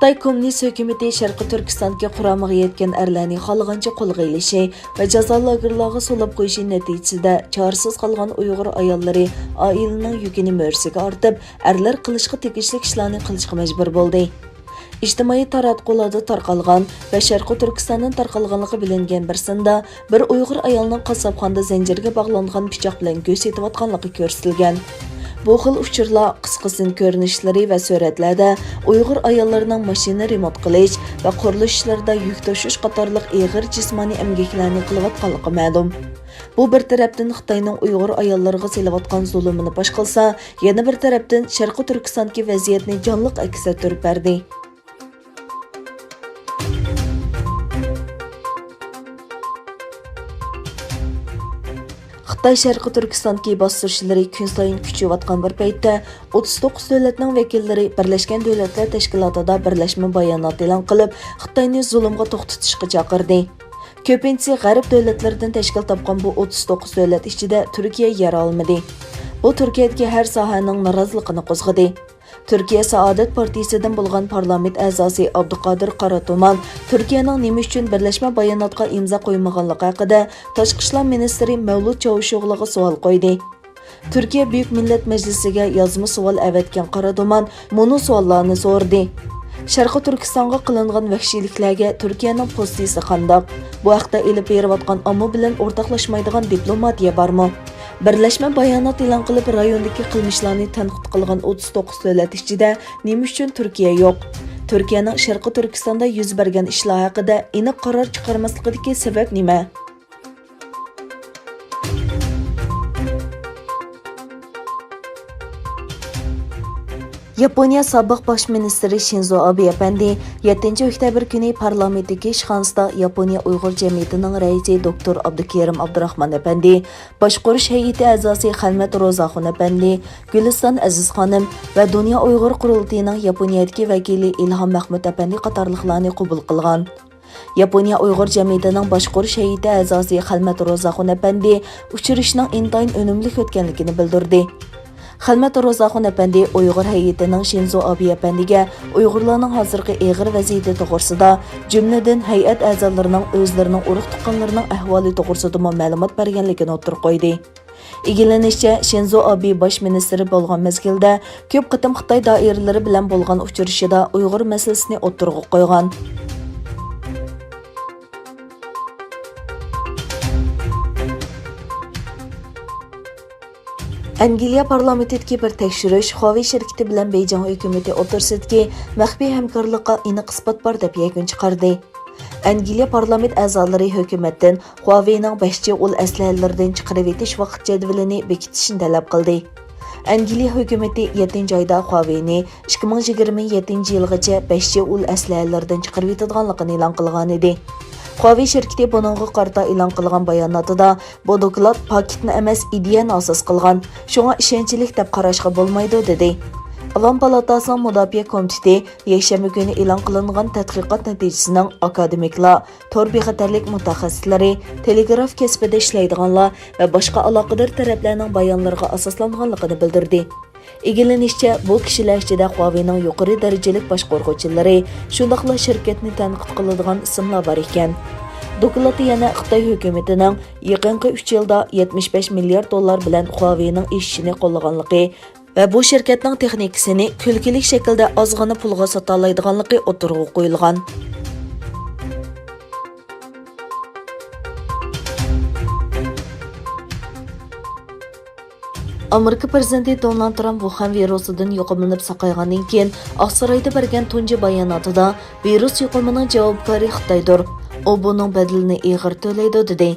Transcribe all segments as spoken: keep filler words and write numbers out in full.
خىتاي كوممۇنىست ھۆكۈمىتى شەرقىي تۈركىستاندىكى قۇرامىغا يەتكەن ئەرلەرنى خالىغانچە قولغا ئېلىشى ۋە جازا لاگېرلارغا سولاپ قويۇشى نەتىجىسىدە، چارىسىز قالغان ئۇيغۇر ئاياللىرى ئائىلىنىڭ يۈكىنى مۈرىسىگە ئارتىپ، ئەرلەر قىلىشقا تېگىشلىك ئىشلارنى قىلىشقا مەجبۇر بولدى. ئىجتىمائىي تاراتقۇلاردا تارقالغان ۋە شەرقىي تۈركىستاندىن تارقالغانلىقى بىلىنگەن بىر سىندا، بىر ئۇيغۇر ئايالنىڭ قاسساپخانىدا زەنجىرگە باغلانغان پىچاق بىلەن گۆش سېتىۋاتقانلىقى كۆرسىتىلگەن. بۇ خىل ئۇچۇرلار قىسقا سىن كۆرۈنۈشلىرى ۋە سۈرەتلەردە ئۇيغۇر ئاياللىرىنىڭ ماشىنا رېمونت قىلىش ۋە قۇرۇلۇش ئىشلىرىدا يۈك توشۇش قاتارلىق ئېغىر جىسمانىي ئەمگەكلەرنى قىلىۋاتقانلىقى مەلۇم. بۇ بىر تەرەپتىن خىتاينىڭ ئۇيغۇر ئاياللىرىغا سېلىۋاتقان زۇلۇمىنى پاش قىلسا، يەنە بىر تەرەپتىن شەرقىي تۈركىستاندىكى ۋەزىيەتنى جانلىق ئەكس ئەتتۈرۈپ بەردى. خىتاي شەرقىي تۈركىستاندىكى باستۇرۇشلىرى كۈنسايىن كۈچىيىۋاتقان بىر پەيتتە، ئوتتۇز توققۇز دۆلەتنىڭ ۋەكىللىرى بىرلەشكەن دۆلەتلەر تەشكىلاتىدا بىرلەشمە بايانات ئېلان قىلىپ، خىتاينى زۇلۇمغا توختىتىشقا چاقىردى. كۆپىنچىسى غەرب دۆلەتلىرىدىن تەشكىل تاپقان بۇ ئوتتۇز توققۇز دۆلەت ئىچىدە تۈركىيە يەر ئالمىدى. بۇ تۈركىيەدىكى ھەر ساھەنىڭ نارازىلىقىنى قوزغىدى. تۈركىيە سائادەت پارتىيىسىدىن بولغان پارلامېنت ئەزاسى ئابدۇقادىر قاراتومان تۈركىيەنىڭ نېمە ئۈچۈن بىرلەشمە باياناتقا ئىمزا قويمىغانلىقى ھەققىدە تاشقى ئىشلار مىنىستىرى مەۋلۇت چاۋۇشئوغلۇغا سوئال قويدى. تۈركىيە بۈيۈك مىللەت مەجلىسىگە يازما سوئال ئەۋەتكەن قاراتومان مۇنۇ سوئاللارنى سورىدى: شەرقىي تۈركىستانغا قىلىنغان ۋەھشىيلىكلەرگە تۈركىيەنىڭ پوزىتسىيىسى قانداق؟ بۇ ھەقتە ئېلىپ بېرىۋاتقان ئامما بىلەن ئورتاقلاشمايدىغان دىپلوماتىيە بارمۇ؟ بىرلەشمە بايانات ئېلان قىلىپ، رايوندىكى قىلمىشلارنى تەنقىد قىلغان ئوتتۇز توققۇز دۆلەت ئىچىدە نېمە ئۈچۈن تۈركىيە يوق؟ تۈركىيەنىڭ شەرقىي تۈركىستاندا يۈز بەرگەن ئىشلار ھەققىدە ئېنىق قارار چىقارماسلىقىدىكى سەۋەب نېمە؟ ياپونىيە سابىق باش مىنىستىرى شىنزو ئابې ئەپەندى يەتتىنچى ئۆكتەبىر كۈنى پارلامېنتتىكى ئىشخانىسىدا ياپونىيە ئۇيغۇر جەمئىيىتىنىڭ رەئىسى دوكتور ئابدۇكېرىم ئابدۇراخمان ئەپەندى، باشقۇرۇش ھەيئىتى ئەزاسى خەلمەت روزاخۇن ئەپەندى، گۈلىستان ئەزىز خانىم ۋە دۇنيا ئۇيغۇر قۇرۇلتىيىنىڭ ياپونىيەدىكى ۋەكىلى ئىلھام مەخمۇت ئەپەندى قاتارلىقلارنى قوبۇل قىلغان. ياپونىيە ئۇيغۇر جەمئىيىتىنىڭ باشقۇرۇش ھەيئىتى ئەزاسى خەلمەت روزاخۇن ئەپەندى ئۇچرىشىشنىڭ ئىنتايىن ئۈنۈملۈك ئۆتكەنلىكىنى بىلدۈردى. خەلمەت روزاخۇن ئەپەندى ئۇيغۇر ھەيئىتىنىڭ شىنزو ئابې ئەپەندىگە ئۇيغۇرلارنىڭ ھازىرقى ئېغىر ۋەزىيىتى توغرىسىدا، جۈملىدىن ھەيئەت ئەزالىرىنىڭ ئۆزلىرىنىڭ ئۇرۇق-تۇغقانلىرىنىڭ ئەھۋالى توغرىسىدىمۇ مەلۇمات بەرگەنلىكىنى ئوتتۇرىغا قويدى. ئىگىلىنىشىچە، شىنزو ئابې باش مىنىستىر بولغان مەزگىلدە كۆپ قېتىم خىتاي دائىرىلىرى بىلەن بولغان ئۇچرىشىشىدا ئۇيغۇر مەسىلىسىنى ئوتتۇرىغا قويغان. ئەنگلىيە پارلامېنتىدىكى بىر تەكشۈرۈش خۇاۋېي شىركىتى بىلەن بېيجىڭ ھۆكۈمىتى ئوتتۇرىسىدىكى مەخپىي ھەمكارلىققا ئېنىق ئىسپات بار دەپ يەكۈن چىقاردى. ئەنگلىيە پارلامېنت ئەزالىرى ھۆكۈمەتتىن خۇاۋېينىڭ بەش جى ئۇل ئەسلىھەلىرىدىن چىقىرىۋېتىش ۋاقىت جەدۋىلىنى بېكىتىشنى تەلەپ قىلدى. ئەنگلىيە ھۆكۈمىتى يەتتىنچى ئايدا خۇاۋېينى ئىككى مىڭ يىگىرمە يەتتىنچى يىلغىچە بەش جى ئۇل ئەسلىھەلىرىدىن چىقىرىۋېتىدىغانلىقىنى ئېلان قىلغانىدى. خۇاۋېي شىركىتى بۇنىڭغا قارىتا ئېلان قىلغان باياناتىدا، بۇ دوكلات پاكىتنى ئەمەس، ئىدىيەنى ئاساس قىلغان، شۇڭا ئىشەنچلىك دەپ قاراشقا بولمايدۇ، دېدى. ئاۋام پالاتاسىنىڭ مۇداپىئە كومىتېتى يەكشەنبە كۈنى ئېلان قىلىنغان تەتقىقات نەتىجىسىنىڭ ئاكادېمىكلار، تور بىخەتەرلىك مۇتەخەسسىسلىرى، تېلېگراف كەسپىدە ئىشلەيدىغانلار ۋە باشقا ئالاقىدار تەرەپلەرنىڭ بايانلىرىغا ئاساسلانغانلىقىنى بىلدۈردى. ئىگىلىنىشىچە، بۇ كىشىلەر ئىچىدە خۇاۋېينىڭ يۇقىرى دەرىجىلىك باشقۇرغۇچىلىرى، شۇنداقلا شىركەتنى تەنقىد قىلىدىغان ئىسىملار بار ئىكەن. دوكلاتتا يەنە خىتاي ھۆكۈمىتىنىڭ يېقىنقى ئۈچ يىلدا يەتمىش بەش مىليارد دوللار بىلەن خۇاۋېينىڭ ئېشىشىنى قوللىغانلىقى ۋە بۇ شىركەتنىڭ تېخنىكىسىنى كۈلكىلىك شەكىلدە ئازغىنە پۇلغا ساتالايدىغانلىقى ئوتتۇرىغا قويۇلغان. ئامېرىكا پىرېزىدېنتى دونالد ترامپ ۋۇخەن ۋىرۇسىدىن يۇقۇملىنىپ ساقايغاندىن كېيىن، ئاقسارايدا بەرگەن تۇنجى باياناتىدا، ۋىرۇس يۇقۇمىنىڭ جاۋابكارى خىتايدۇر، ئۇ بۇنىڭ بەدىلىنى ئېغىر تۆلەيدۇ، دېدى.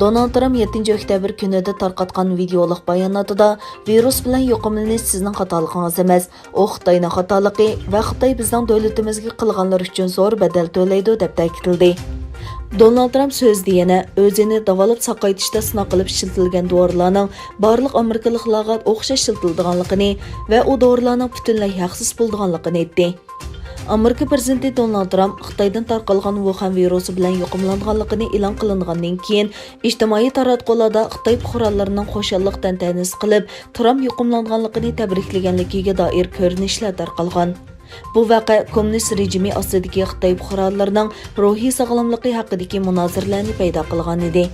دونالد ترامپ يەتتىنچى ئۆكتەبىر كۈنىدە تارقاتقان ۋىدېئولۇق باياناتىدا، ۋىرۇس بىلەن يۇقۇملىنىش سىزنىڭ خاتالىقىڭىز ئەمەس، ئۇ خىتاينىڭ خاتالىقى ۋە خىتاي بىزنىڭ دۆلىتىمىزگە قىلغانلىرى ئۈچۈن زور بەدەل تۆلەيدۇ، دەپ تەكىتلىدى. دونالد ترامپ سۆزىدە يەنە ئۆزىنى داۋالاپ ساقايتىشتا سىناق قىلىپ ئىشلىتىلگەن دورىلارنىڭ بارلىق ئامېرىكىلىقلارغا ئوخشاش ئىشلىتىلىدىغانلىقىنى ۋە ئۇ دورىلارنىڭ پۈتۈنلەي ھەقسىز بولىدىغانلىقىنى ئېيتتى. ئامېرىكا پىرېزىدېنتى دونالد ترامپ خىتايدىن تارقالغان ۋۇخەن ۋىرۇسى بىلەن يۇقۇملانغانلىقىنى ئېلان قىلىنغاندىن كېيىن، ئىجتىمائىي تاراتقۇلاردا خىتاي پۇقرالىرىنىڭ خۇشاللىق تەنتەنىسى قىلىپ، ترامپ يۇقۇملانغانلىقىنى تەبرىكلىگەنلىكىگە دائىر كۆرۈنۈشلەر تارقالغان. بۇ ۋەقە كوممۇنىست رېجىمى ئاستىدىكى خىتاي پۇقرالىرىنىڭ روھىي ساغلاملىقى ھەققىدىكى مۇنازىرىلەرنى پەيدا قىلغانىدى.